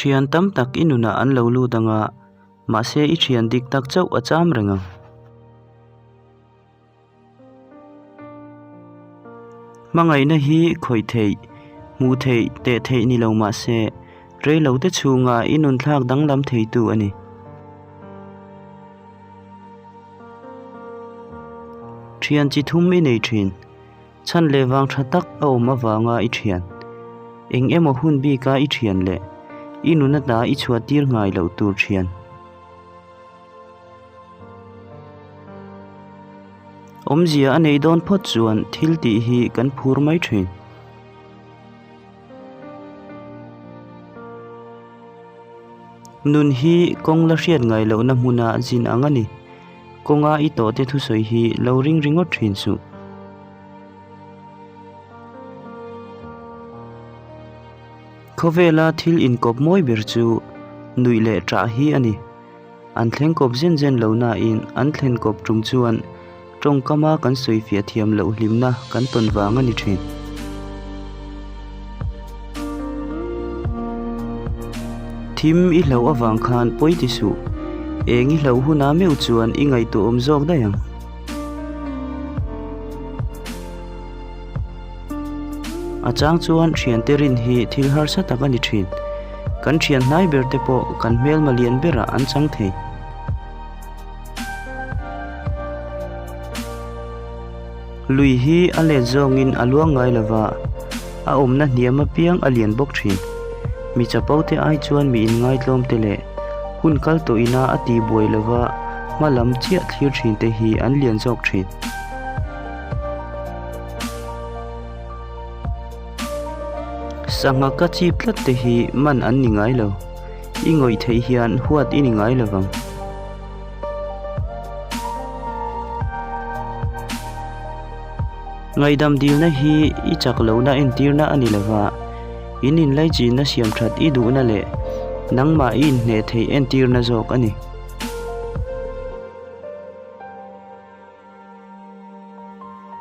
Thian tam tak i nunah an lo lut ang a, mahse i thian dik tak chauh a cham reng ang. Hmangaihna hi khawih theih, hmuh theih, teh theih ni lo mahse, reilote chhunga i nunthlak danglam theitu a ni. Thian chi thum i nei thin. Chhan leh vang tha tak a awm avanga i thian. Eng emaw hun bika i thian leh i nun ata i chhuah tir ngai loh tur thian. Awmzia a nei dawn phawt chuan thil tih hi kan phur mai thin. Nun hi kawng la hriat ngai lohna hmuna zin ang a ni. Kawnga i tawhte thusawi hi lo ring ringawt thin suh. Khawvela thil inkawp mawi ber chu nuih leh ṭah hi a ni. An thleng kawp zen zen lo nain an thlen kawp tum chuan tawngkama kan sawi fiah thiam loh hlimna kan tawn vang a ni thin. Thim i hlauh avang khan pawi ti suh. Eng i hlauh hunah meuh chuan i ngaihtuahawm zawk daih ang. A chang chuan thiante rin hi thil harsa tak a ni thin. Kan thian hnai ber te pawh kan hmelma lian berah an chang thei. Lui hi a let zawngin a luang ngai lova, a awmna hniam apiang a lian bawk thin. Mi chapo te ai chuan mi inngaitlawm te leh hun kal tawh ina a tihbuai lova hma lam chiah thlir thin te hi an lian zawk thin. Sangha ka chip tlat te hi man an ni ngai lo. I ngawih theih hian huat i ni ngai lo vang. Ngaihdam dilna hi i chak lohna entirna a ni lo va, in inlaichinna siam that i duhna leh nangmah i inhneh theih entirna zawk a ni.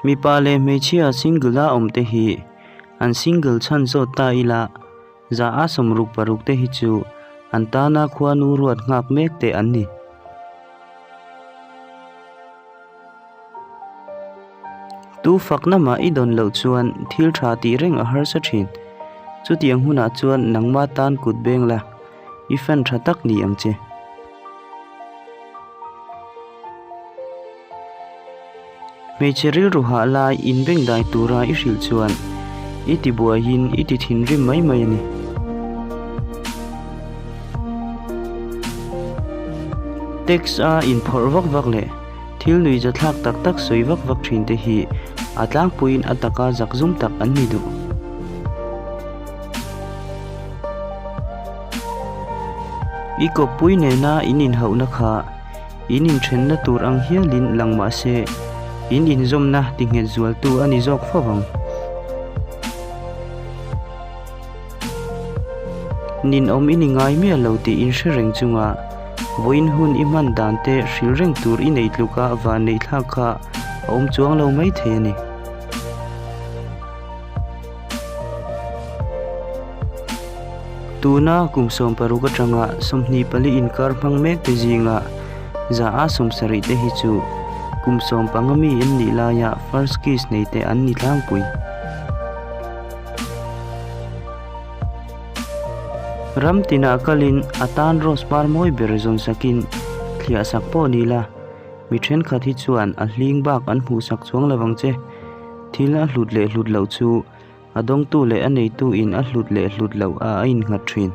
Mipa leh hmeichhia single a awm te hi an single chhan zawt ta ila za a 66 te hi chu an tana khuanu ruat nghak mek te an ni. Tu fakna mah i dawn loh chuan thil tha tih reng a harsa thin. Chutiang hunah chuan nangma tan kut beng la, i fan tha tak ni ang che. Hmeichhe rilru hah lai inbengdai tura i hrilh chuan i ti buaiin i ti thinrim mai mai a ni. Text a inphawrh vak vak leh thil nuihzathlak tak tak sawi vak vak thin te hi a tlangpuiin a taka zakzum tak an ni duh. I kawppui nena in inhauhna kha in inthenna tur ang hialin lang mah se, in inzawmna tinghet zualtu a ni zawk fo vang. Ninawm i ni ngai miah lo tih in hre reng chunga vawiin hun i hman dan te hrilh reng tur i nei tluka van neih thlak kha a awm chuang lo mai thei a ni. Tuna kum 16 atanga 24 inkar hmang mek te zinga 70 te hi chu kum 15 mi an nih laia first kiss nei te an ni tlangpui. Ram tinah kalin a tan rose par mawi ber zawn sakin thliah sak pawh ni la, mi thenkhat hi chuan a hling bak an hmuh sak chuang lo vang che. Thil a hlut leh hlut loh chu a dawngtu leh a neitu in a hlut leh hlut loh a a innghat thin.